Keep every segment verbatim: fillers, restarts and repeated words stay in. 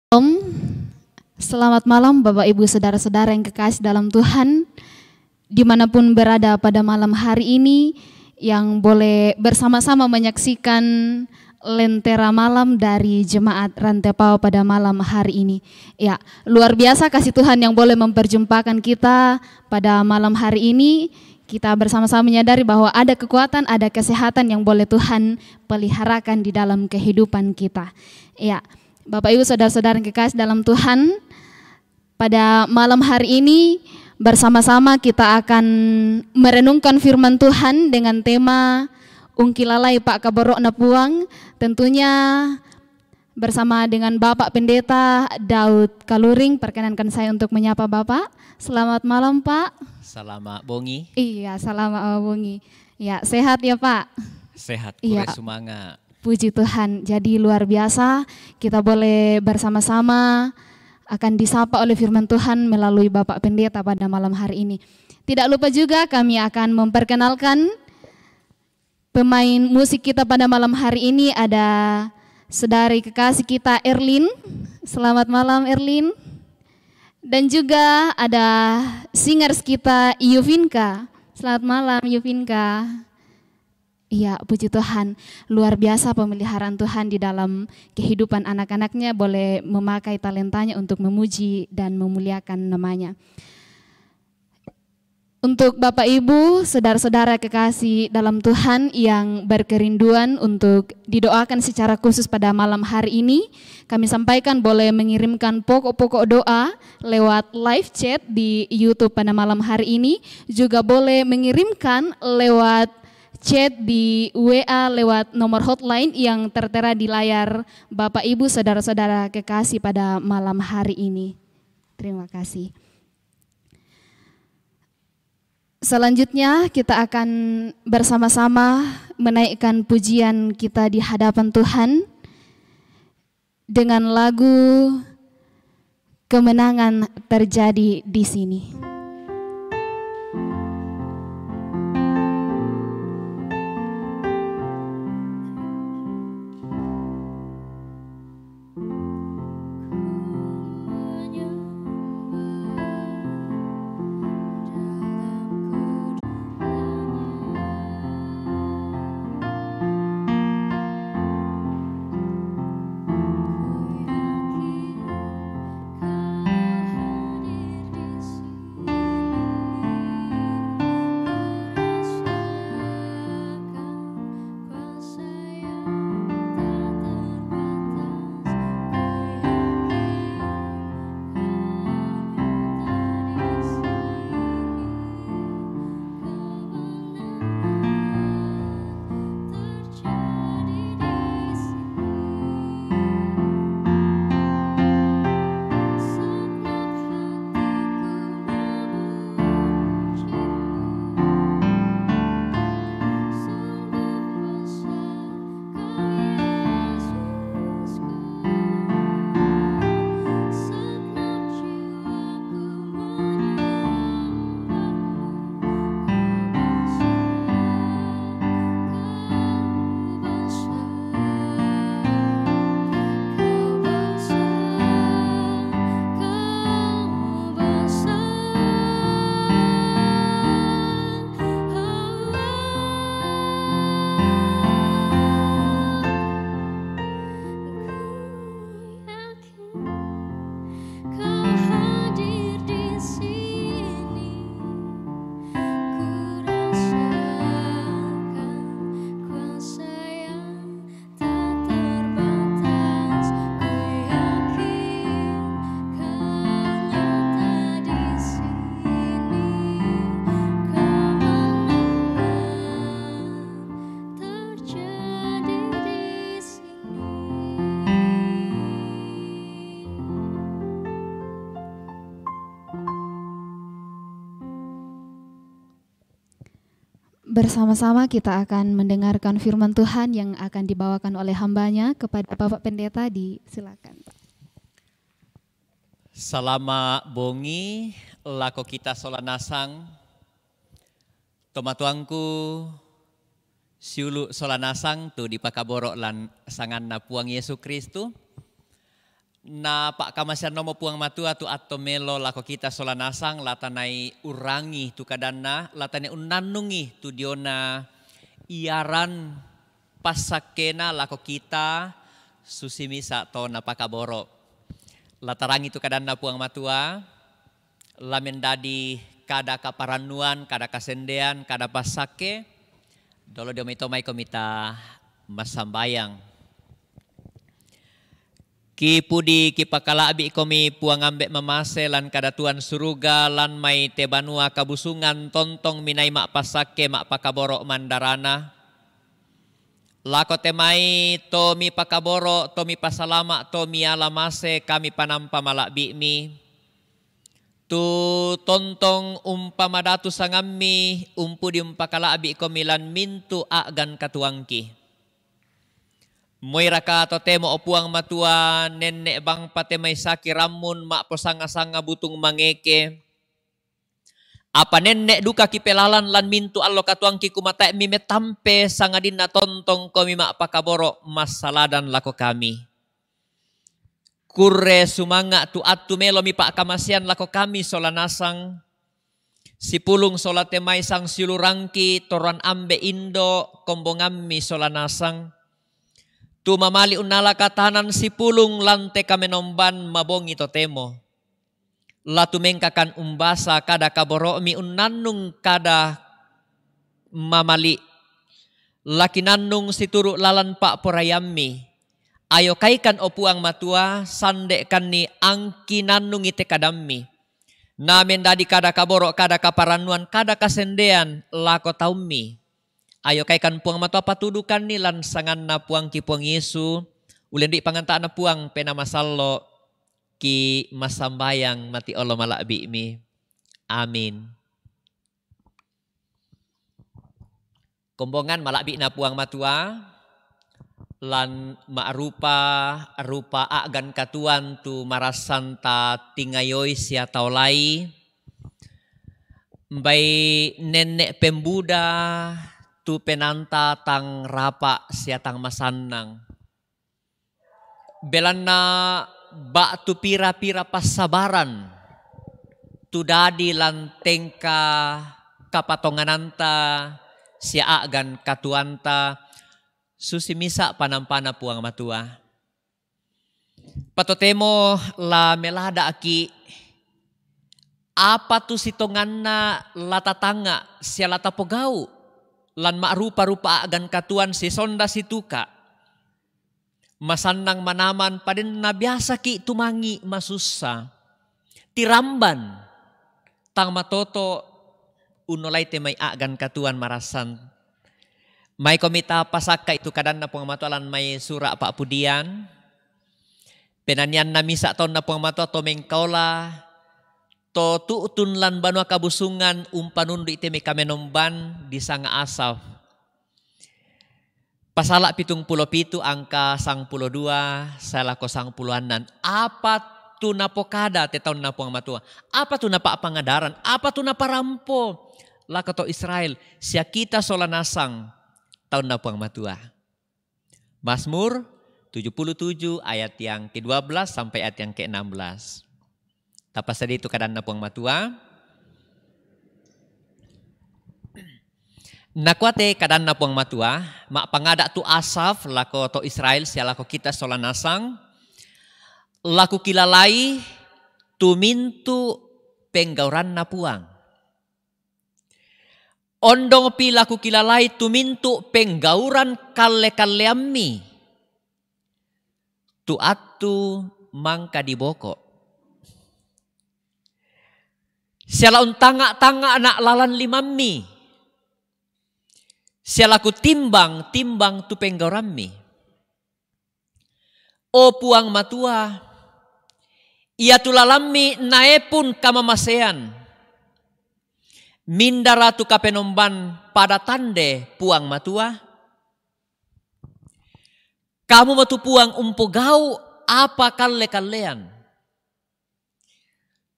Om, selamat malam Bapak Ibu Saudara-saudara yang kekasih dalam Tuhan, dimanapun berada pada malam hari ini, yang boleh bersama-sama menyaksikan Lentera Malam dari Jemaat Rantepao pada malam hari ini. Ya, luar biasa kasih Tuhan yang boleh memperjumpakan kita pada malam hari ini. Kita bersama-sama menyadari bahwa ada kekuatan, ada kesehatan yang boleh Tuhan peliharakan di dalam kehidupan kita. Ya, Bapak Ibu Saudara-saudara yang kekasih dalam Tuhan, pada malam hari ini bersama-sama kita akan merenungkan firman Tuhan dengan tema Ungkilalai Pakkaborokna Puang. Tentunya bersama dengan Bapak Pendeta Daud Kaluring, perkenankan saya untuk menyapa Bapak. Selamat malam, Pak. Salama bongi. Iya, salama bongi. Ya, sehat ya, Pak? Sehat, iya. Kure sumanga. Puji Tuhan, jadi luar biasa kita boleh bersama-sama akan disapa oleh firman Tuhan melalui Bapak Pendeta pada malam hari ini. Tidak lupa juga kami akan memperkenalkan pemain musik kita pada malam hari ini, ada saudari kekasih kita, Erlin. Selamat malam, Erlin. Dan juga ada singers kita, Yuvinka. Selamat malam, Yuvinka. Iya, puji Tuhan. Luar biasa pemeliharaan Tuhan di dalam kehidupan anak-anaknya, boleh memakai talentanya untuk memuji dan memuliakan namanya. Untuk Bapak Ibu, saudara-saudara kekasih dalam Tuhan yang berkerinduan untuk didoakan secara khusus pada malam hari ini, kami sampaikan boleh mengirimkan pokok-pokok doa lewat live chat di YouTube pada malam hari ini. Juga boleh mengirimkan lewat chat di W A lewat nomor hotline yang tertera di layar Bapak Ibu saudara-saudara kekasih pada malam hari ini. Terima kasih. Selanjutnya kita akan bersama-sama menaikkan pujian kita di hadapan Tuhan dengan lagu Kemenangan Terjadi di Sini. Bersama-sama kita akan mendengarkan firman Tuhan yang akan dibawakan oleh hambanya kepada Bapak Pendeta. Disilakan. Salama bongi lako kita sola nasang. Tomatuangku siulu sola nasang tu dipakaboro' lan sanganNa Puang Yesu Kristu. Na pa'kamasean nomo Puang Matua tu atto melo lako kita sola nasang, la tanai urangi tu kadanna, la tanai unnannungi tu diona iaran passakkena lako kita, susi misa to napakaboro. La tarangi tu kadanna Puang Matua, la mendadi kada kaparannuan, kada kasendean, kada passakke, dolo dio mai to mai komita massambayang. Ki pudi ki pakala'bi komi Puang Ambe' mamase lan kadatuan suruga, lan mai te banua kabusungan tontong minai ma'passakke ma'pakaboro' mandarana. Lako te mai to mipakaboro', to mipasalama', to miala mase kami panampa mala'bi'mi. Tu tontong umpamadatu sangammi, umpudi umpakala'bi komi lan mintu' a'gan katuangki. Moiraka totemo, o Puang Matua, nenne' bangpa te mai saki rammun ma'posanga-sanga butung mangeke. Apa nenne' duka kipelalan lan mintu' allo katuangki kumatae'mi metampe sangadinna tontong komi ma'pakaboro' massaladan lako kami. Kurre sumanga' tu attu melo mipa'kamasean lako kami sola nasang, sipulung sola te mai sangsiulurangki, toroan ambe' indo' kombongammi sola nasang. Tu mamali' unnala katanan sipulung lan te kamenomban mabongi totemo. La tumengkakan umbasa kada kaboro'mi unnannung kada mamali'. La kinannung situru' lalan pa'poraiammi. Ayokaikan, o Puang Matua, sande'kanni angkinannungi te kadammi. Na mendadi kada kaboro', kada kaparannuan, kada kasendean lako taummi. Ayokaikan Puang Matua patudukanni lan sanganna Puangki Puang Yesu, ulendu'i panganta'na Puang Penaa Masallo', ki massambayang mati olo mala'bi'mi. Amin. Kombongan mala'bi'na Puang Matua, lan ma'rupa-rupa a'gan katuoan tu marassanta tingayoi sia taolai, mbai nenne' pembuda tu penaanta tang rapa' sia tang masannang. Belanna ba'tu pira-pira passabaran tu dadi lan tengka kapatongananta sia a'gan katuoanta, susi misa' panampana Puang Matua. Patotemo la melada'ki' apa tu sitonganna la tatangnga' sia la tapogau' lan ma'rupa-rupa a'gan katuoan sisonda situka'. Masannang manaman padenna biasaki' tumangi' masussa. Tiramban tang matoto' unnolai te mai a'gan katuoan marassan. Maikomi ta pasakka'i tu kadanna Puang Matua lan mai sura' pa'pudian. Penanianna misa' taunna Puang Matua to mengkaola, to tu'tun lan banua kabusungan umpanundu'i te mai kamenomban disanga Asaf. Pasala' pitung pulo pitu angka sangpulo dua sae lako sangpulo annan. Apa tu napokada te taunna Puang Matua? Apa tu napa'pangadaran? Apa tu naparampo lako to Israel sia kita sola nasang taunna Puang Matua? Mazmur tujuh puluh tujuh ayat yang kedua belas sampai ayat yang keenam belas. Tapasaditu kadanna Puang Matua. Nakua te kadanna Puang Matua, ma'pangada' tu Asaf lako to Israel sia lako kita sola nasang, la kukilalai tu mintu' penggauranna Puang. Ondongpi la kukilalai tu mintu' penggauran kalle-kalleammi, tu attu mangka diboko'. Sia la untanga'-tanga'na' lalan limammi, sia la kutimbang-timbang tu penggaurammi. O Puang Matua, iatu lalammi naepun kamamasean. Mindara tu kapenomban pada tande, Puang Matua? Kamu matu Puang umpogau' apa kalle-kallean.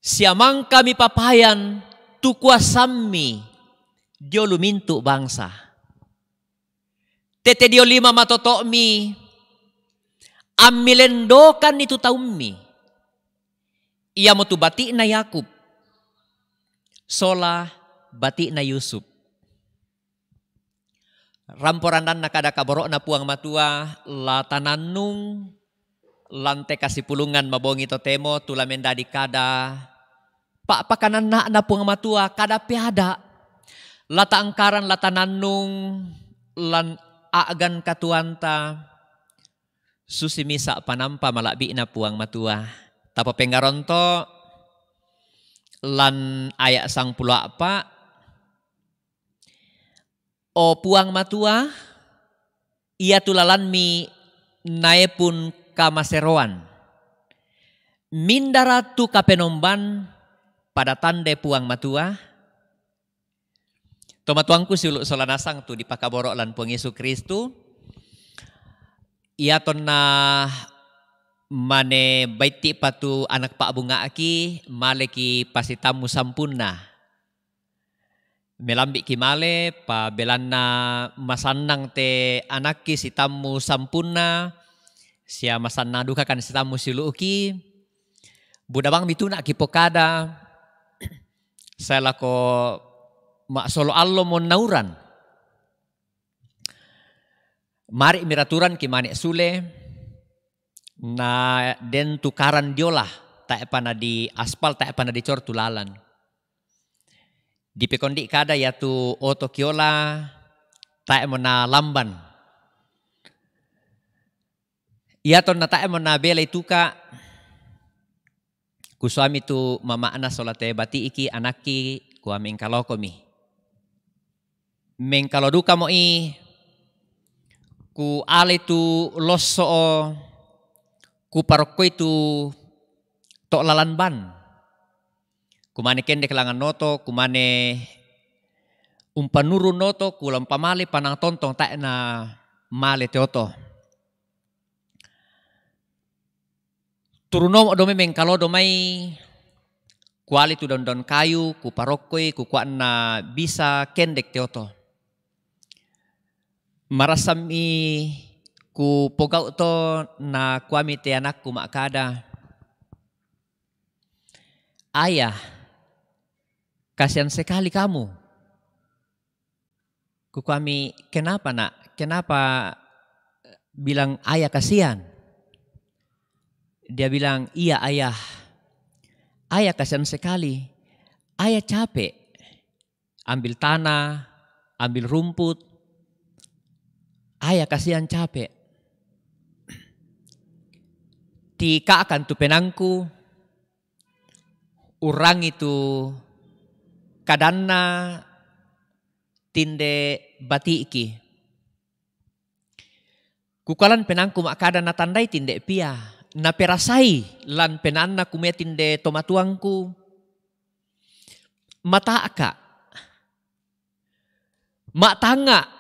Sia mangka mipapayan tu kuasammi dio lu mintu' bangsa. Tete dio lima matoto'mi, Ammilendokanni tu taummi, iamotu bati'na Yakub sola bati'na Yusuf. Ramporandanna kada kaboro'na Puang Matua, la tanannung, lan te kasipulungan mabongi totemo, tu la mendadi kada pa'pakananna'na Puang Matua, kada peada. La taangkaran, la tanannung, lan a'gan katuoanta, susi misa panampa mala'bi'na Puang Matua. Tapapenggaronto lan ayat sangpulo a'pa, O Puang Matua, iatu lalanmi naepun kamaseroan. Mindara tu kapenomban pada tande Puang Matua? Tomatuangku siulu' sola nasang tu dipakaboro' lan Puang Yesu Kristu, iatonna mane baitti'pa tu anak pa'bunga'ki, maleki pasitammu sampunna. Melambi'ki male, pabelanna masannang te anakki sitammu sampunna, sia masannang dukakan sitammu siulu'ki. Buda bang mituna'ki pokada, sae lako ma'solo allo monnauran. Mari' miraturanki mane sule, na den tukaran diola, tae'pa na di aspal, tae'pa na dicor tu lalan. Dipekondi' kada iatu oto kiola, tae'mo na lamban. Iatonna tae'mo na belai tuka, kusuami tu mama'na sola te bati'ki anakki, kuamengkalokomi. Mengkalo dukamo'i, kualai tu losso'o, kuparokkoi tu to' lalan ban. Kumane kendek langan oto, kumane umpanurun oto, kula umpamale panang tontong tae' na male te oto. Turunomo' do mai mengkalo do mai, kuali tu daun-daun kayu, kuparokkoi, kukua'na bisa kendek te oto. Marassammi kupogau' to, na kuami te anakku ma'kada, "Ayah, kasihan sekali kamu." Kukuami, "Kenapa, Nak? Kenapa bilang ayah kasihan?" Dia bilang, "Iya, Ayah. Ayah kasihan sekali. Ayah capek. Ambil tanah, ambil rumput. Ayah kasihan, capek." Tika'kan tu penangku, urangi tu kadanna tinde bati'ki. Kukualan penangku ma'kada, natandai tinde pia, naperasai lan penaanna kumua tinde tomatuangku. Mata'ka. Ma'tangnga'.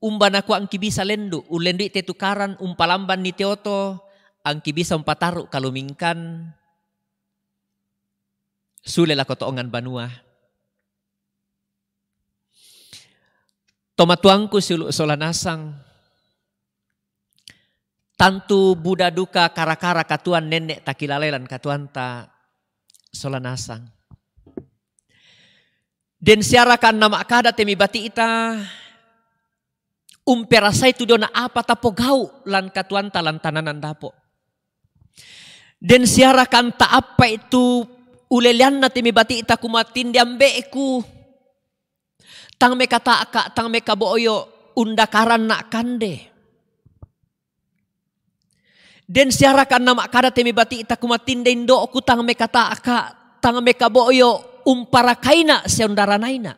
Umba nakua angki bisa lendu', ullendu'i te tukaran, umpalambanni te oto, angki bisa umpataru' kalumingkan sule lako to'ongan banua. Tomatuangku siulu' sola nasang, tantu buda duka kara-kara katuoan nenne' takilalai lan katuoanta sola nasang. Den siaraka anna ma'kada te mai bati'ta, umperasai tu diona apa tapogau' lan katuoanta lan tananan dapo'. Den siaraka anta appa'i tu uleleanna te mai bati'ta kumua tinde ambe'ku, tang mekata'ka, tang mekabo'yo', undakaranna kande. Den siaraka anna ma'kada te mai bati'ta kumua tinde indo'ku, tang mekata'ka, tang mekabo'yo', umparakaina' sia undaranaina'.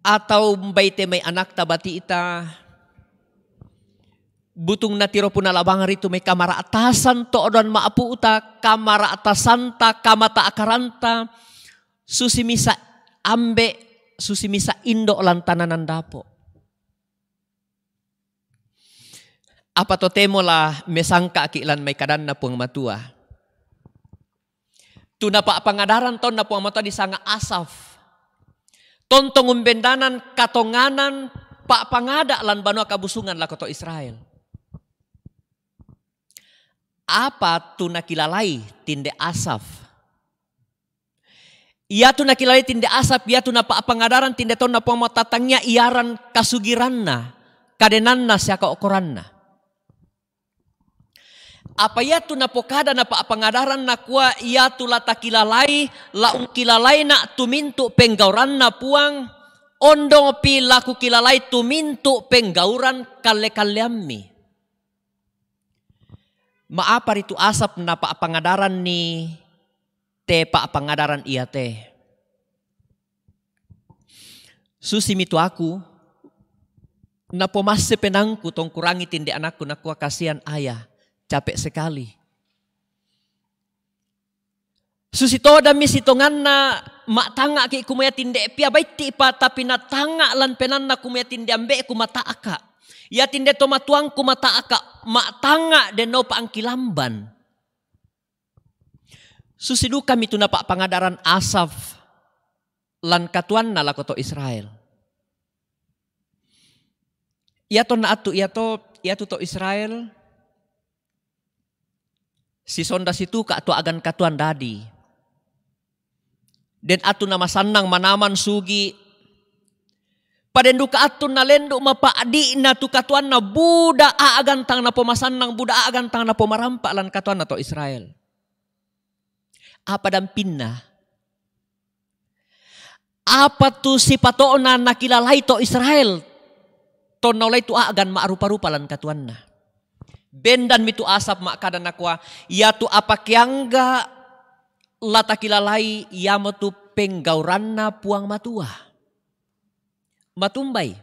Atau umbai te mai anakta bati'ta, butung natiro punala bangri tu mai kamara'tasan to'doan ma'apu'ta, kamara'tasanta, kamata'karanta, susi misa' ambe', susi misa' indo' lan tananan dapo'. Apa totemo la mesangka'ki' lan mai kadanna Puang Matua. Tu napa'pangadaran taunna Puang Matua disanga Asaf. Tontong umbendanan katonganan pa'pangada' lan banua kabusungan lako to Israel. Apa tu nakilalai tinde Asaf? Iatu nakilalai tinde Asaf, iatu napa'pangadaran tinde taunna Puang Matua, tangia iaran kasugiranna, kadenanna sia kaokkoranna. Apa iatu napokada napa'pangadaran, nakua, iatu la takilalai, la ungkilalaina' tu mintu' penggauranna Puang, ondongpi la kukilalai tu mintu' penggauran kalle-kalleammi. Ma'apa ritu Asaf napa'pangadaranni te pa'pangadaran iate? Susimi tu aku, napomasse penaangku tongkurangi tinde anakku, nakua, kasihan ayah, capek sekali. Susi todammi sitonganna ma'tangnga'ki' kumua tinde pia baitti'pa, tapi natanga' lan penaanna kumua tinde ambe'ku mata'ka'. Ia tinde tomatuangku mata'ka', ma'tanga' dennopa angkilamban. Susi dukami tu napa'pangadaran Asaf lan katuanna lako to Israel. Iatonna attu iato, iatu to Israel, sisonda situka' tu a'gan katuan dadi. Den attu namasannang manaman sugi', paden duka attu nalendu' mapa'di'na tu katuanna, buda a'gan tang napomasannang, buda a'gan tang napomarampa' lan katuanna to Israel. Apa dampinna? Apa tu sipato'na nakilalai to Israel tonna olai tu a'gan ma'rupa-rupa lan katuanna? Bendanmi tu Asaf ma'kada, nakua, iatu apa keangga' la takilalai iamotu penggauranna Puang Matua. Matumbai.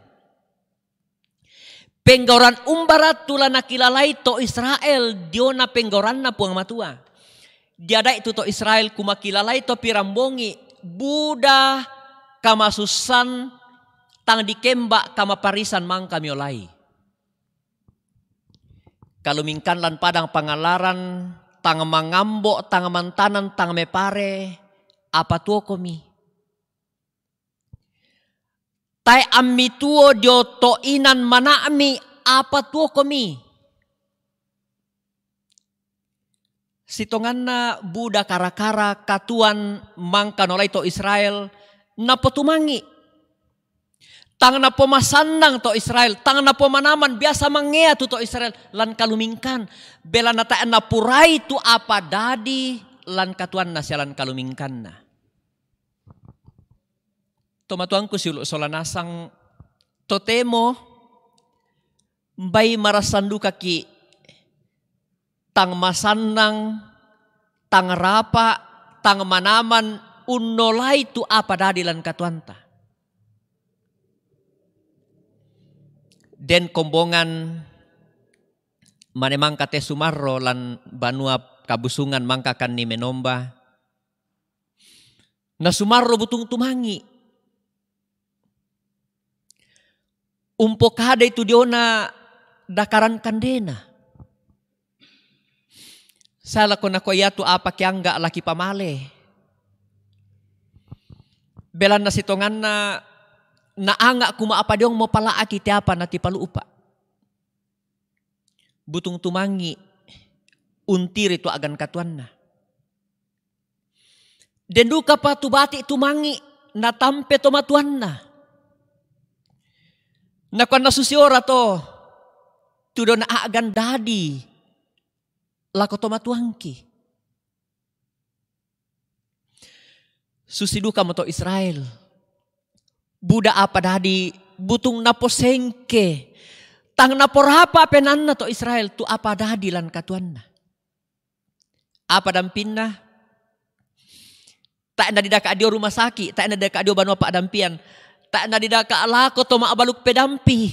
Penggauran umbara tu la nakilalai to Israel diona penggauranna Puang Matua? Diada'i tu to Israel kumakilalai to pirambongi, buda kamasussan, tang dikemba kamaparisan mangka miolai. Kalumingkan lan padang pangallaran, tang mangambo', tang mantanan, tang mepare, apa tuokomi? Tae' ammi tuo dio to inan mana'mi, apa tuokomi? Sitonganna buda kara-kara katuan mangka naolai to Israel, napotumangi'. Tang napomasannang to Israel, tang napomanaman, biasa mangea tu to Israel lan kalumingkan. Belanna tae' napurai tu apa dadi lan katuanna sia lan kalumingkanna. Tomatuangku siulu' sola nasang, totemo umbai marassan dukaki' tang masannang, tang rapa', tang manaman unnolai tu apa dadi lan katuanta. Den kombongan mane mangka te sumarro lan banua kabusungan mangkakanni menomba. Na sumarro butung tumangi'. Umpokadai tu diona dakaran kandena. Sae lako nakua iatu apa keangga' la kipamale. Belanna sitonganna naanga' kumaa apa diongmo pala'aki te apa natipalu'upa'. Butung tumangi' untiri tu a'gan katuanna. Den dukapa tu bati' tumangi' natampe tomatuanna. Nakuanna susiora to, tu diona a'gan dadi lako tomatuangki. Susi dukamo to Israel. Buda apa dadi butung naposengke, tang naporapa' penaanna to Israel tu apa dadi lan katuanna. Apa dampinna? Tae' nadidaka' dio rumah saki', tae' nadidaka' dio banua pa'dampian, tae' nadidaka' lako to ma'baluk pedampi.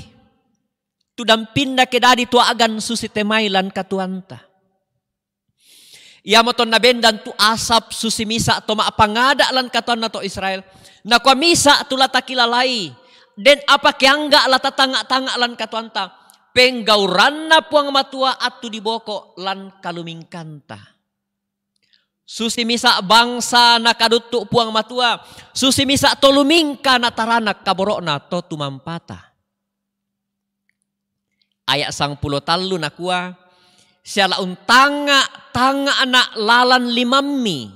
Tu dampinna ke dadi tu a'gan susi te mai lan katuanta. Iamoto nabendan tu Asaf susi misa' to ma'pangada' lan katuanna to Israel. Nakua misa' tu la takilalai, den apa keangga' la tatanga'-tanga' lan katuanta, penggauranna Puang Matua attu diboko lan kalumingkanta. Susi misa' bangsa nakaduttu' Puang Matua, susi misa' to lumingka nataranak kaboro'na to tumampata. Ayat sangpulo tallu nakua, "Siala untanga-tanga'na' lalan limammi,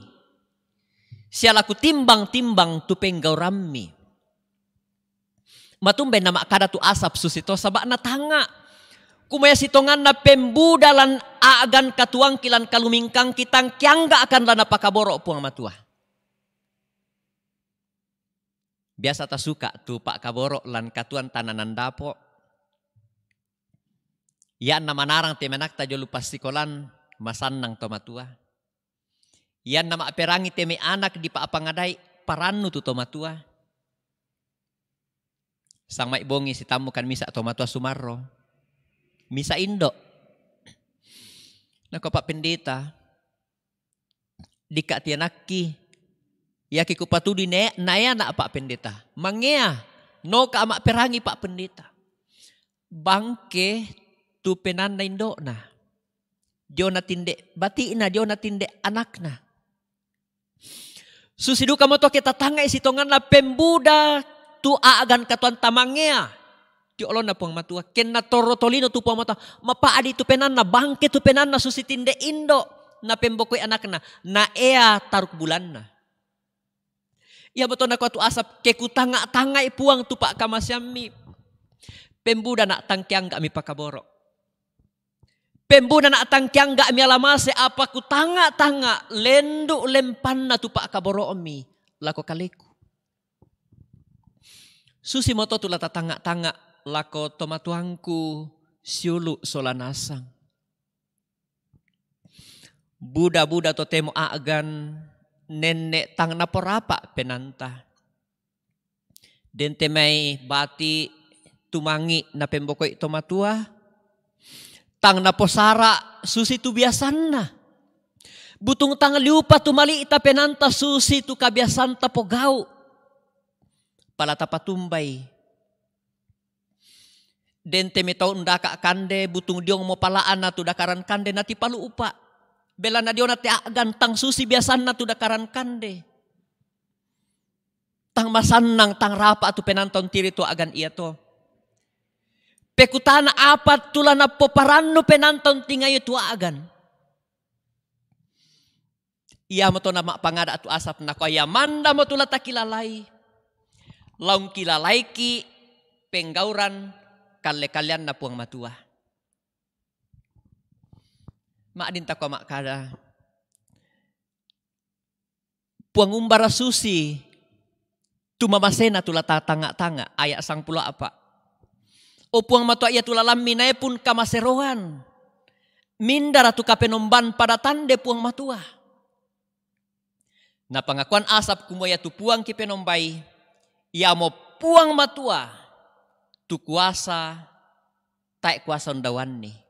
siala kutimbang-timbang tu penggaurammi." Matumbai na ma'kada tu Asap susito, saba' natanga'. Kumaya sitonganna pembuda lan a'gan katuangki lan kalumingkangki, tangkiangga'kan la napakaboro' Puang Matua. Biasa tasuka' tu pa'kaboro' lan katuoan tananan dapo'. Iyanna manarang te me' anakta jolo passikolan, masannang to matua. Iyanna ma'perangi te me' anak dipa'pangadai, parannu tu to matua. Sang mai bongi sitammu kan misa' to matua sumarro. Misa' indo'. Nakua Pak Pendeta, "Dikka' te anakki, iaki kupatudui ne-, naeana Pak Pendeta. Mangea, noka ma'perangi Pak Pendeta." Bangke tu penanna indo'na. Diona tinde bati'na, diona tinde anakna. Susi duka moto ke tatanga'i sitonganna pembuda tu a'gan katuoan tamangea. Ti olona Puang Matua. Kenna torro tolino tu Puang Matua. Mapa'di tu penanna, bangke tu penanna susi tinde indo' napembokoi anakna. Naea taruk bulanna. Iamoto nakua tu Asap, "Ke kutanga-tanga'i Puang tu pa'kamaseammi, pembuda na' tangkiangga'mi pakaboro'. Pembuda na' tangkiangga'mi ala mase, apa kutanga-tanga' lendu' lempanna tu pa'kaboro'mi lako kaleku." Susi moto tu la tatanga-tanga' lako tomatuangku siulu' sola nasang. Buda-buda totemo a'gan nenne' tang naporapa' penanta. Dente mai bati' tumangi' napembokoi tomatua, tang naposara' susi tu biasanna. Butung tang liupa tumali'ta penanta susi tu kabiasanta pogau'. Pala tapatumbai. Dente metau undaka' kande, butung diong mopala'anna tu dakaran kande natipalu'upa. Belana diona te a'gan tang susi biasanna tu dakaran kande. Tang masannang, tang rapa' tu penanta untiri tu a'gan iato. Pekutana apa tu la napoparannu penanta untingayo tu a'gan. Iamoto na ma'pangada' tu Asap nakua, "Ia mandamo tu la takilalai, la ungkilalaiki' penggauran kalle-kalleanna Puang Matua." Ma'din takua ma'kada, Puang umbara susi tu mamasena tu la tatanga-tanga, ayat sangpulo apa'. O Puang Matua, ia tu lalammi naepun kamaseroan. Mindara tu kapenomban pada tande Puang Matua. Napangakuan Asap kumua ia tu Puang kipenombai, iamo Puang Matua tu kuasa, tae' kuasa undaoanni.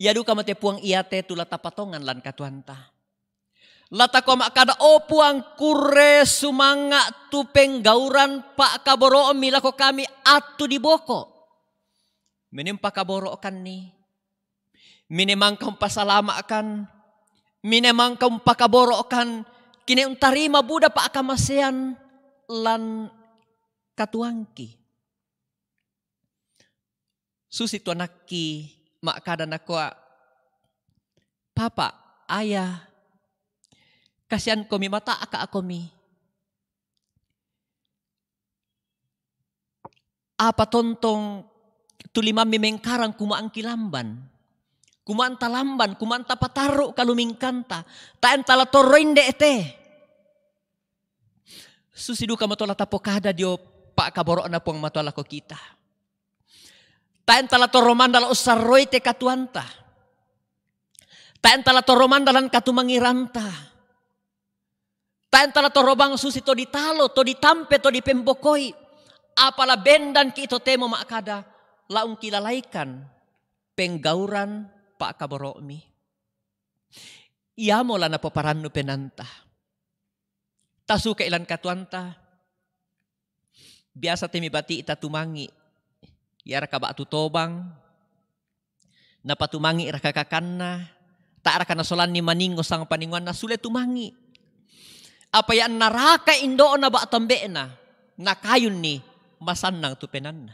Ia duka mate Puang iate tu la tapatongan lan katuoanta. La takua ma'kada, "O Puang, kurre sumanga' tu penggauran pa'kaboro'mi lako kami attu diboko'. Mene umpakaboro'kanni, mene mangka umpasalama'kan, mene mangka umpakaboro'kan, kine untarima buda pa'kamasean lan katuoangki." Susi tu anakki ma'kada nakua, "Papa, Ayah, kasiankomi, mata'ka'komi. Apa tontong tu limammi mengkarang kumua angki lamban. Kumua anta lamban, kumua anta patarru' kalumingkanta. Tae' anta la torro inde' te." Susi duka moto la tapokada dio pa'kaboro'na Puang Matua lako kita. Tae' anta la torro manda la ussarroi te katuoanta. Tae' anta la torro manda lan katumangiranta. Tae' anta la torro bang susi to ditalo, to ditampe, to dipembokoi. Apa la bendanki' totemo ma'kada, la ungkilalaikan penggauran pa'kaboro'mi. Iamo la napoparannu penanta. Tasuka'i lan katuoanta. Biasa te me' bati'ta tumangi'. Iaraka ba'tu tobang. Napatumangi'raka kakanna. Ta'raka nasolanni maningo sang paningoanna, sule tumangi'. Apa ia naraka indo'na ba'tu ambe'na, nakayunni, masannang tu penanna.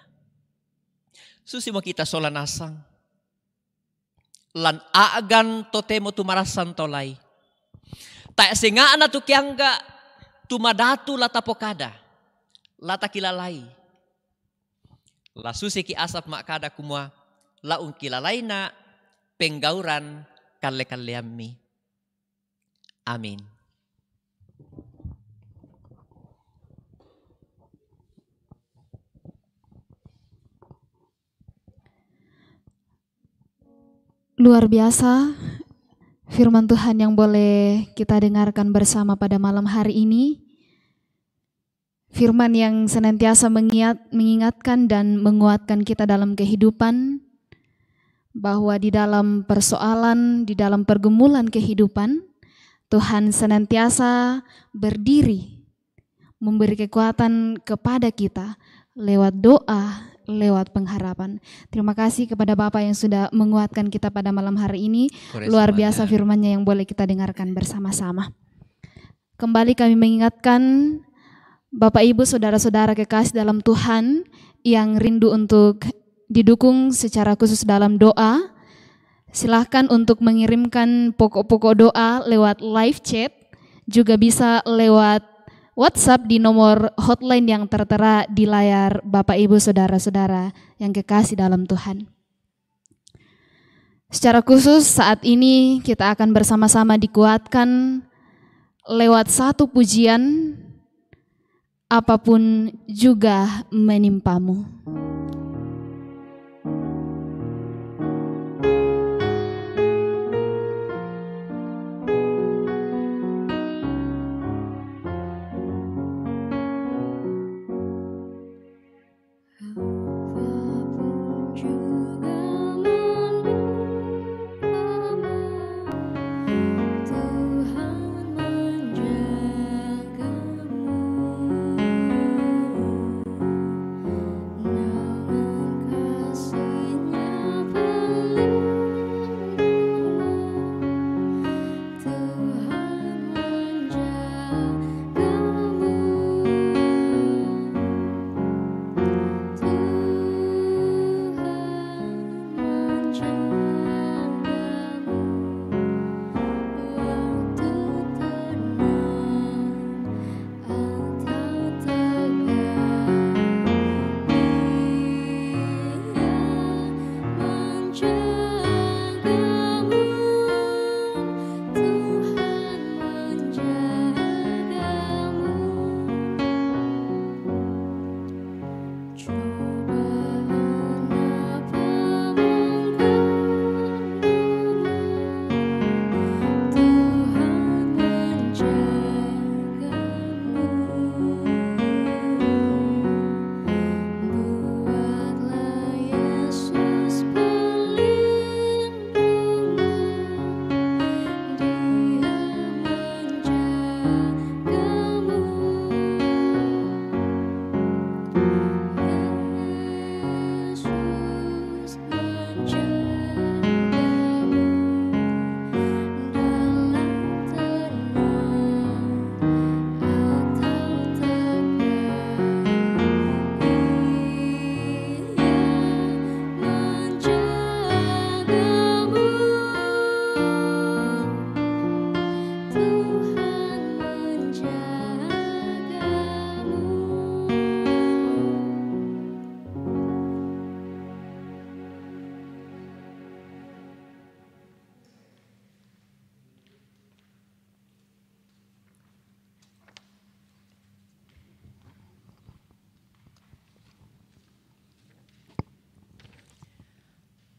Susi mo kita sola nasang. Lan a'gan totemo tu marassan tau lai. Tae senga'na tu kiangga tu madatu la tapokada, la takilalai. La susiki asap ma'kada kumua, la ungkilalaina penggauran kalle-kalleammi. Amin. Luar biasa firman Tuhan yang boleh kita dengarkan bersama pada malam hari ini. Firman yang senantiasa mengiat-, mengingatkan dan menguatkan kita dalam kehidupan, bahwa di dalam persoalan, di dalam pergumulan kehidupan, Tuhan senantiasa berdiri, memberi kekuatan kepada kita lewat doa, lewat pengharapan. Terima kasih kepada Bapak yang sudah menguatkan kita pada malam hari ini. Luar biasa firman-Nya yang boleh kita dengarkan bersama-sama. Kembali kami mengingatkan Bapak, Ibu, saudara-saudara kekasih dalam Tuhan yang rindu untuk didukung secara khusus dalam doa, silahkan untuk mengirimkan pokok-pokok doa lewat live chat, juga bisa lewat WhatsApp di nomor hotline yang tertera di layar, Bapak, Ibu, saudara-saudara yang kekasih dalam Tuhan. Secara khusus, saat ini kita akan bersama-sama dikuatkan lewat satu pujian, "Apapun juga menimpamu."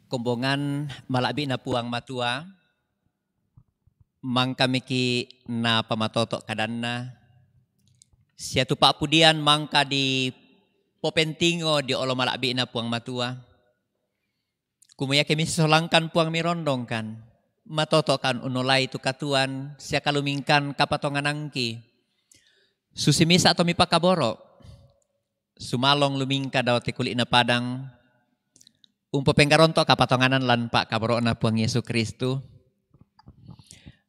Kombongan mala'bi'na Puang Matua, mangkamiki' napamatoto' kadanna, sia tu pa'pudian mangka dipopentingo dio olo mala'bi'na Puang Matua. Kumua iake misisolangkan Puang mirondongkan, matoto'kan unnolai tu katuoan sia kalumingkan kapatonganangki. Susi misa' to mipakaboro', sumalong lumingka dao te kuli'na padang, umpopenggaronto' kapatonganan lan pa'kaboro'na Puang Yesu Kristu.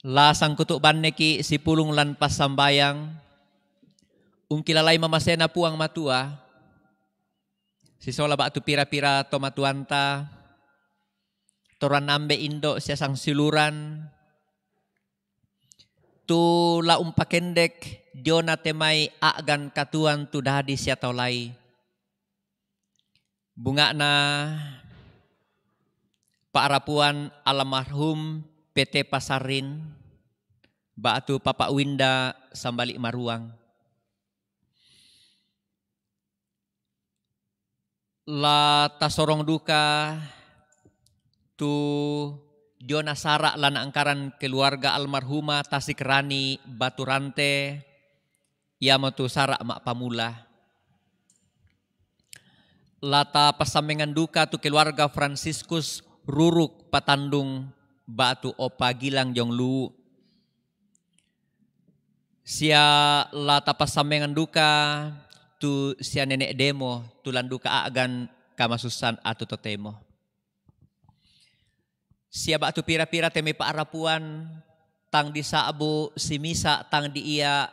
La sangkutu' banneki' sipulung lan passambayang, ungkilalai mamasena Puang Matua, Sisola ba'tu pira-pira tomatuanta, toran ambe' indo' sia sangsiuluran, tu la umpakendek diona te mai a'gan katuoan tu dadi sia taolai. Bunga'na pa'rapuan almarhum P T Pasarrin, ba'tu Papa Winda Sambali Maruang. La tasorong duka tu diona sara' la naangkaran keluarga almarhuma Tasik Rani Baturante, iamotu sara' ma'pamula. La tapassammengan duka tu keluarga Fransiskus Ruruk Patandung ba'tu Opa Gilang Jong Luwu. Sia la tapassammengan duka tu sia nene' Demo, tu lan duka a'gan kamasussan atu totemo. Sia ba'tu pira-pira te mai pa'rapuan, tang disa'bu simisa tang diia'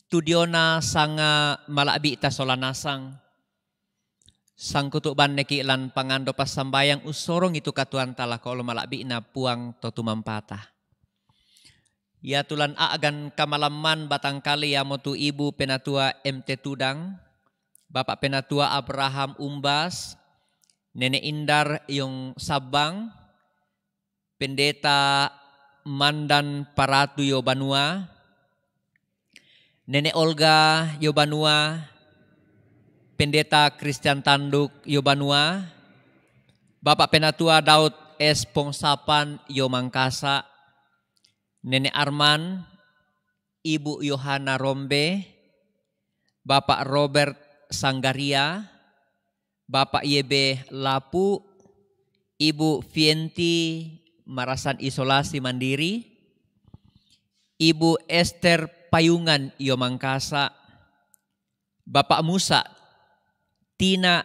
tu diona sanga mala'bi'ta sola nasang. Sangkutu' banneki' lan pangando passambayang, ussorongi tu katuoanta lako olo mala'bi'na Puang to tumampata. Iatu lan a'gan kamalamman batangkali iamotu Ibu Penatua M T Tudang, Bapak Penatua Abraham Umbas, Nene' Indar Yong Sabbang, Pendeta Mandan Paratu Yo Banua, Nene' Olga Yo Banua, Pendeta Christian Tanduk Yo Banua, Bapak Penatua Daud S Pongsapan Yo Mangkasa, Nene' Arman, Ibu Yohana Rombe, Bapak Robert Sanggaria, Bapak Y B Lapu, Ibu Fienti marasan isolasi mandiri, Ibu Esther Payungan Yo Mangkasa, Bapak Musa Tina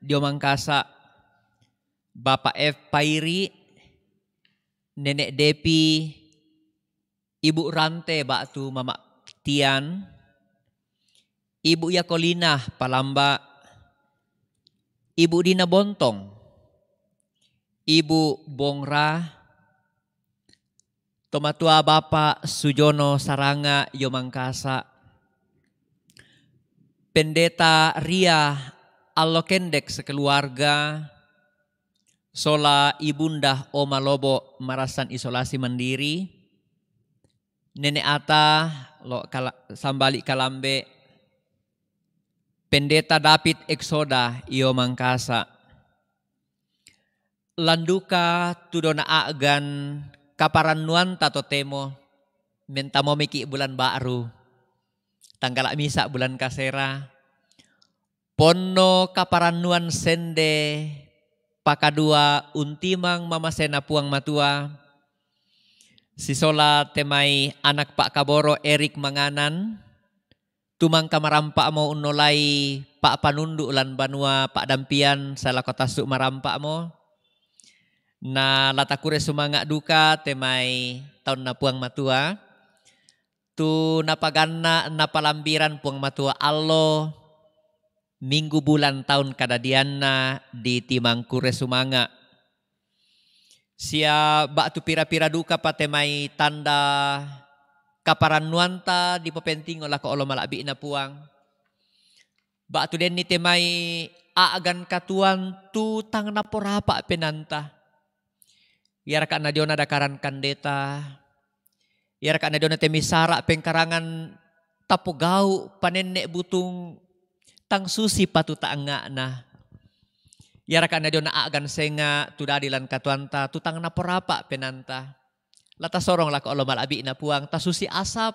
Yo Mangkasa, Bapak F Pairi, Nene' Depi, Ibu Rante ba'tu Mama Tian, Ibu Yakolina Palamba, Ibu Dina Bontong, Ibu Bongra, Tomatua Bapak Sujono Saranga Yo Mangkasa, Pendeta Ria Allo Kendek sekeluarga, sola Ibunda Oma Lobo marasan isolasi mandiri, Nene' Ata Lo Kala-, Sambali Kalambe, Pendeta David Eksoda Yo Mangkasa. Lan duka tu diona a'gan kaparannuanta totemo, mentamomiki' bulan ba'ru, tanggala' misa' bulan kasera, ponno kaparannuan sende pakadua untimang mamasena Puang Matua, sisola te mai anak pa'kaboro' Erik Manganan, tu mangka marampa'mo unnolai pa'panundu' lan banua pa'dampian sae lako tassu' marampa'mo. Na la takure sumanga' duka te mai taunna Puang Matua, tu napaganna' napalambiran Puang Matua allo, minggu, bulan, taun kadadianna ditimang kure sumanga'. Sia ba'tu pira-pira dukapa te mai tanda kaparannuanta dipopentingo lako olo mala'bi'na Puang. Ba'tu denni te mai a'gan katuoan tu tang naporapa' penaanta. Iaraka' na diona dakaran kandeta, iaraka' na diona te mai sara' pengkarangan tapogau' panenne' butung tang susi patu ta'angnga'na. Iaraka' na diona a'gan senga' tu dadi lan katuoanta tu tang naporapa' penaanta. La tasorong lako olo mala'bi'na Puang, tasusi asap.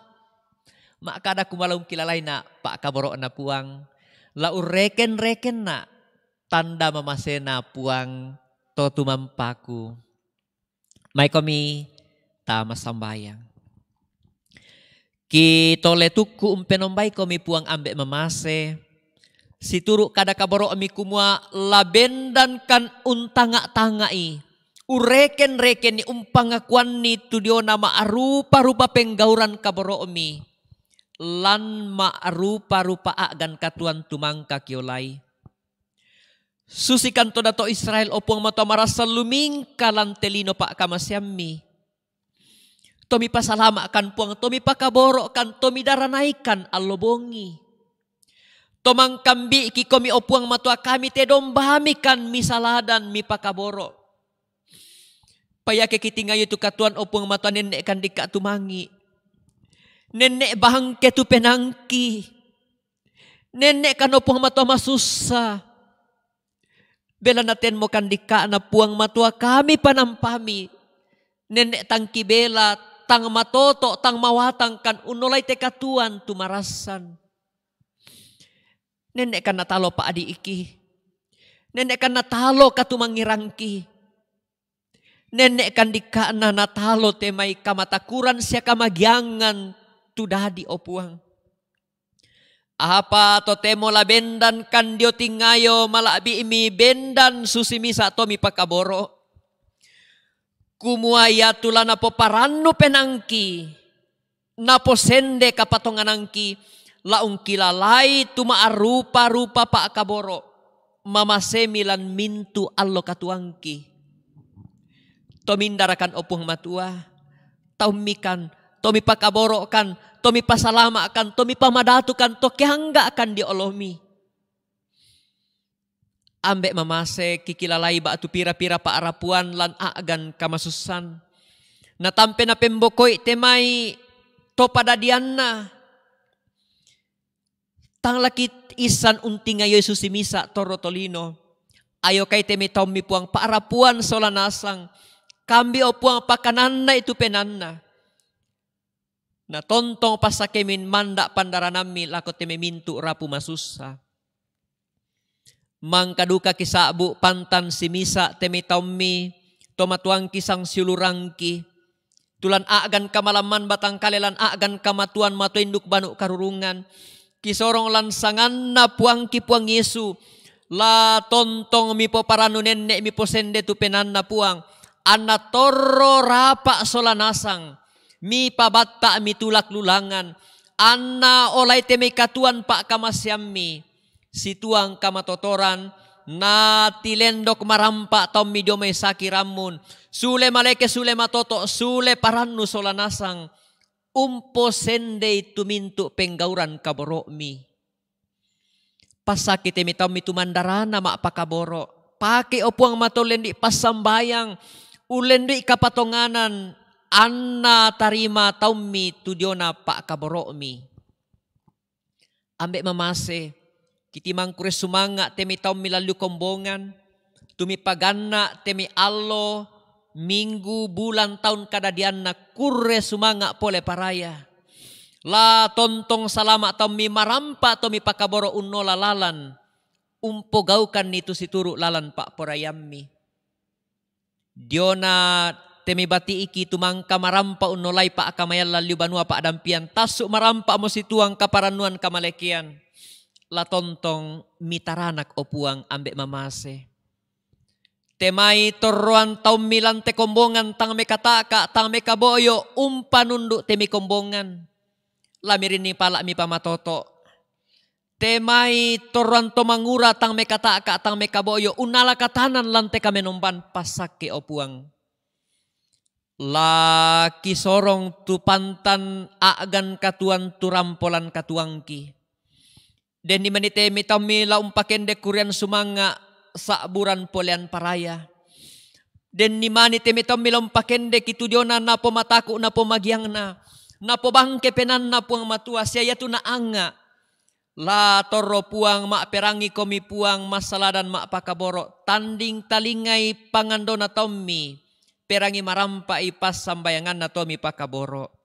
Ma'kada kumua la ungkilalaina pa'kaboro'na Puang, la urreken-rekenna' tanda mamasena Puang to tumampaku. Maikomi ta massambayang. Kitole tukku umpenombaikomi Puang Ambe' mamase, situru' kada kaboro'mi kumua la bendankan untanga'-tanga'i, urreken-rekenni umpangakuanni tu diona ma'rupa-rupa penggauran kaboro'mi, lan ma'rupa-rupa a'gan katuoan tu mangka kiolai. Susikan to dato' Israel, o Puang Matua marassan lumingka lan te lino pa'kamaseammi. To mipasalama'kan, Puang, to mipakaboro'kan, to midaranaikan allo bongi. To mangkambi'ki komi, o Puang Matua, kami te dombami kan misaladan, mipakaboro'. Paiake kitingayo tu katuoan, o Puang Matua, nenne'kan dikka' tumangi'. Nenne' bangke tu penaangki. Nenne'kan, o Puang Matua, masussa. Belanna tenmokan dikka'na, Puang Matua, kami panampami. Nenne' tang kibela, tang matoto', tang mawatangkan unnolai te katuoan tu marassan. Nenne'kan natalo pa'di'ki. Nenne'kan natalo katumangirangki. Nenne'kan dikka'na natalo te mai kamatakuran sia kamagiangan tu dadi, o Puang. Apa totemo la bendankan dio tingayo mala'bi'mi bendan susi misa' to mipakaboro'. Kumua iatu la napoparannu penaangki, naposende kapatonganangki, la ungkilalai tu ma'rupa-rupa pa'kaboro', mamasemi lan mintu' allo katuoangki. To mindarakan, o Puang Matua, taummikan, to mipakaboro'kan, to mipasalama'kan, to mipamadatukan, to keangga'kan dio olomi. Ambe' mamase, kikilalai ba'tu pira-pira pa'rapuan lan a'gan kamasussan. Natampe napembokoi te mai to padadianna. Tang la kiissan untingayoi susi misa' torro tolino. Ayokai te mai taummi, Puang, pa'rapuan sola nasang. Kambi, o Puang, pakanannai tu penaanna. Na tontong passakkemi manda' pandaranammi lako te mai mintu' rapu masussa. Mangka duka kisa'bu' pantan simisa' te mai taummi, to matuangki sangsiulurangki. Tu lan a'gan kamalamman batang kale, lan a'gan kamatuan matuinduk banu' karurungan. Kisorong lan sanganna Puangki Puang Yesu, la tontong mipoparannu nenne' miposende tu penaanna Puang, anna torro rapa' sola nasang, mipabatta' mitulak lulangan, anna olai te mai katuoan pa'kamaseammi, situang kamatotoran, na tilendok marampa' taummi dio mai saki rammun, sule maleke, sule matoto', sule parannu sola nasang, umposendei tu mintu' penggauran kaboro'mi. Passakki te mai taummi tu mandarana ma'pakaboro'. Pake, o Puang Matua, ullendu'i passambayang, ullendu'i kapatonganan, anna tarima taummi tu diona pa'kaboro'mi. Ambe' mamase, kitimang kurre sumanga' te mai taummi lan liu kombongan, tu mipaganna' te mai allo, minggu, bulan, taun kadadianna kurre sumanga' pole paraya. La tontong salama' taummi marampa' to mipakaboro' unnola lalan, umpogaukanni tu situru' lalan pa'poraiammi. Diona te mai bati'ki tu mangka marampa' unnolai pa'kamayan lan liu banua pa'dampian, tassu' marampa'mo situang kaparannuan kamalekean. La tontong mitaranak, o Puang, ambe' mamase. Te mai torroan taummi lan te kombongan tang mekata'ka', tang mekabo'yo', umpanundu' te mai kombongan. La mirinni pala' mipamatoto'. Te mai torroan to mangura tang mekata'ka', tang mekabo'yo', unnala katanan lan te kamenomban, passakke, o Puang. La kisorong tu pantan a'gan katuoan tu rampo lan katuoangki. Denni mani te mai taummi la umpakende kurian sumanga' sa'buran polean paraya. Denni mani te mai taummi la umpakendeki tu diona napomataku', napomagiangna, napobangke penaanna Puang Matua, sia iatu naanga'. La torro Puang, ma'perangikomi Puang, massaladan ma'pakaboro', tanding talingai pangandona taummi, perangi marampa'i passambayanganna to mipakaboro'.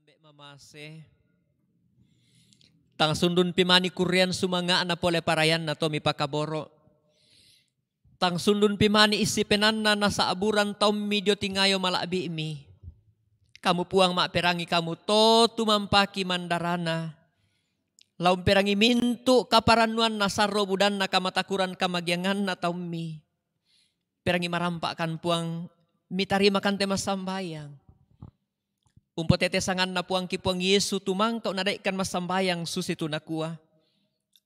Ambe' mamase. Tang sundun pi mani kurrean sumanga'na pole parayanna to mipakaboro'. Tang sundun pi mani issi penanna nasa'buran taummi dio tingayo mala'bi'mi. Kamu Puang ma'perangi kamu to tumampaki mandarana. La umperangi mintu' kaparannuanna sarro budanna kamatakuran kamagianganna taummi. Perangi marampa'kan Puang, mitarimakan te massambayang. Umpotete sanganna Puangki Puang Yesu tumangkau nadai'kan massambayang susitu nakua,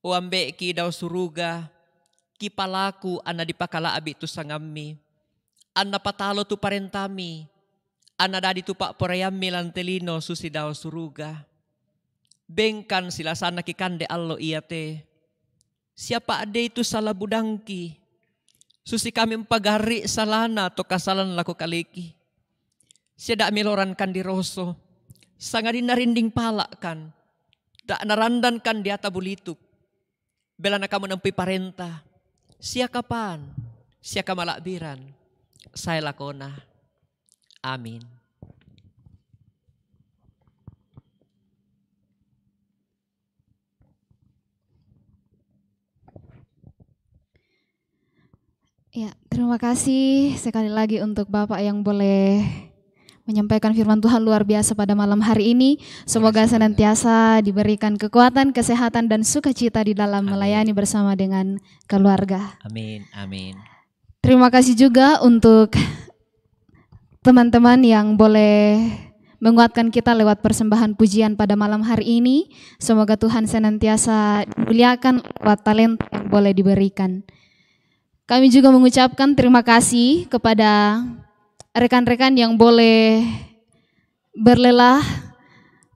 O Ambe'ki dao suruga, kipalaku anna dipakala'bi' tu sangammi, anna patalo tu parentami, anna dadi tu pa'poraiammi lan te lino susi dao suruga. Bengkan silasanna kikande allo iate, sia pa'dei tu sala budangki, susi kami umpagarri' salana to kasalan lako kaleki. Sia da' milorankan diroso, sangadinna rinding pala'kan, da' narandankan diata bulituk, belana kamu nampui parenta, sia kapan, sia kamala'biran, sae lakona. Amin. Ya, terima kasih sekali lagi untuk Bapak yang boleh menyampaikan firman Tuhan luar biasa pada malam hari ini. Semoga senantiasa diberikan kekuatan, kesehatan, dan sukacita di dalam melayani bersama dengan keluarga. Amin, amin. Terima kasih juga untuk teman-teman yang boleh menguatkan kita lewat persembahan pujian pada malam hari ini. Semoga Tuhan senantiasa dimuliakan lewat talenta yang boleh diberikan. Kami juga mengucapkan terima kasih kepada rekan-rekan yang boleh berlelah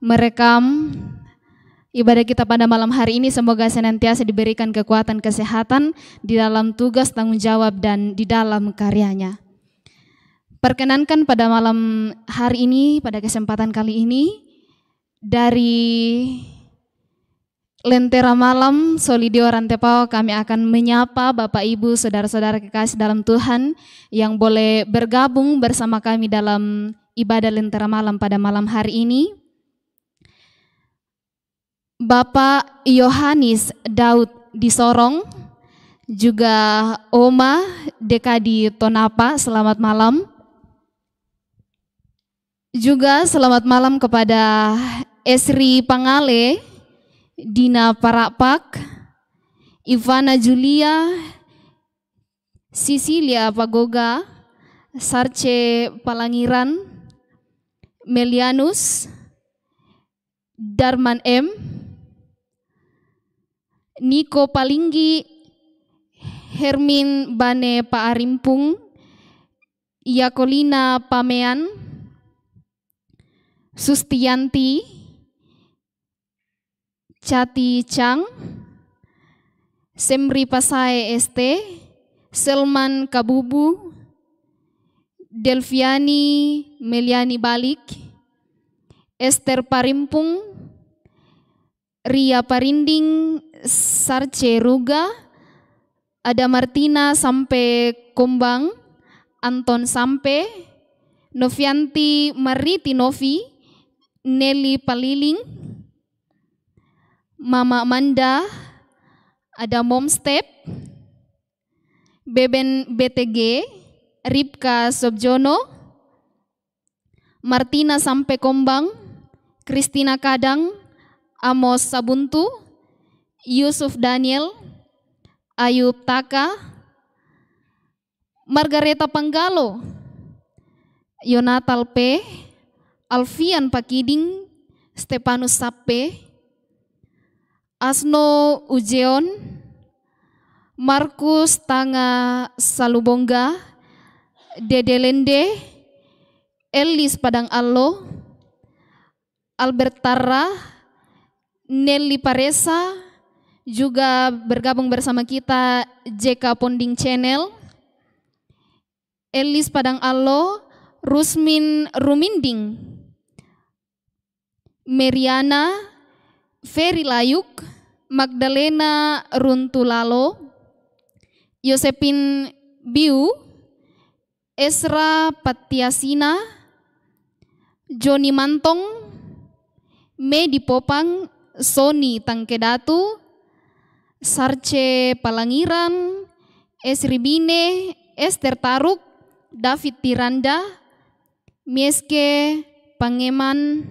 merekam ibadah kita pada malam hari ini. Semoga senantiasa diberikan kekuatan, kesehatan di dalam tugas, tanggung jawab, dan di dalam karyanya. Perkenankan pada malam hari ini, pada kesempatan kali ini, dari Lentera Malam Solidio Rantepao, kami akan menyapa Bapak, Ibu, saudara-saudara kekasih dalam Tuhan yang boleh bergabung bersama kami dalam ibadah Lentera Malam pada malam hari ini. Bapak Yohanes Daud di Sorong, juga Oma Dekadi Tonapa, selamat malam. Juga selamat malam kepada Esri Pangale, Dina Parapak, Ivana Julia, Sisilia Pagoga, Sarce Palangiran, Melianus, Darman M, Niko Palinggi, Hermin Bane Paarimpung, Yakolina Pamean, Sustianti, Cati Chang, Semri Pasae S T, Selman Kabubu, Delviani Meliani Balik, Esther Parimpung, Ria Parinding, Sarce Ruga, ada Martina Sampe Kombang, Anton Sampe, Novianti Mariti Novi, Nelly Paliling, Mama Manda, ada Mom Step, Beben B T G, Ripka Sobjono, Martina Sampe Kombang, Christina Kadang, Amos Sabuntu, Yusuf Daniel, Ayub Taka, Margareta Panggalo, Yonatal P, Alfian Pakiding, Stepanus Sappe, Asno Ujeon, Markus Tanga Salubongga, Dede Lende, Elis Padang Allo, Albert Tarra, Nelly Paresa, juga bergabung bersama kita J K Ponding Channel, Elis Padang Allo, Rusmin Ruminding, Meriana, Ferry Layuk, Magdalena Runtulalo, Yosepin Biu, Esra Patiasina, Joni Mantong, Medi Popang, Soni Tangkedatu, Sarce Palangiran, Esri Bine, Ester Taruk, David Tiranda, Mieske Pangeman,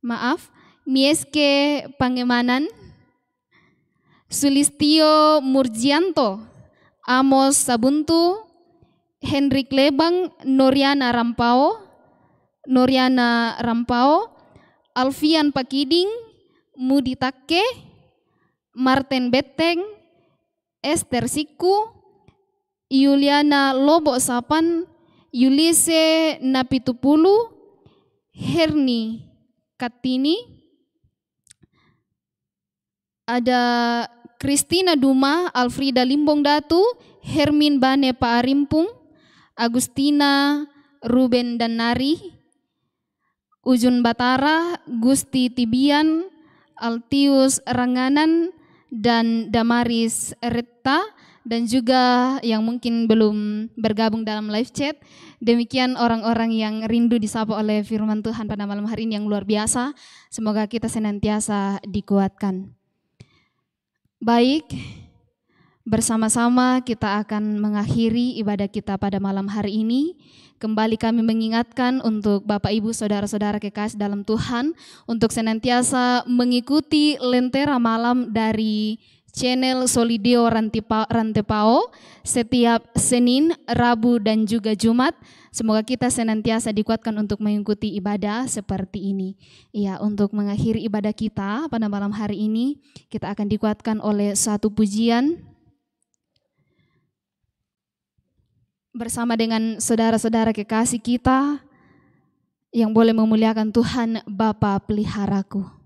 maaf, Mieske Pangemanan, Sulistio Murjianto, Amos Sabuntu, Hendrik Lebang, Noriana Rampao, Noriana Rampao, Alfian Pakiding, Mudi Takke, Martin Betteng, Ester Sikku, Yuliana Lobo Sapan, Yulise Napitupulu, Herni Katini, ada Kristina Duma, Alfrida Limbong Datu, Hermin Bane Paarimpung, Agustina Ruben Danari, Ujun Batara, Gusti Tibian, Altius Ranganan, dan Damaris Retta, dan juga yang mungkin belum bergabung dalam live chat. Demikian orang-orang yang rindu disapa oleh firman Tuhan pada malam hari ini yang luar biasa. Semoga kita senantiasa dikuatkan. Baik, bersama-sama kita akan mengakhiri ibadah kita pada malam hari ini. Kembali kami mengingatkan untuk Bapak, Ibu, Saudara-saudara kekasih dalam Tuhan, untuk senantiasa mengikuti Lentera Malam dari channel Solideo Rantipa-, Rantepao setiap Senin, Rabu, dan juga Jumat. Semoga kita senantiasa dikuatkan untuk mengikuti ibadah seperti ini. Ya, untuk mengakhiri ibadah kita pada malam hari ini, kita akan dikuatkan oleh satu pujian bersama dengan saudara-saudara kekasih kita yang boleh memuliakan Tuhan, Bapa Peliharaku.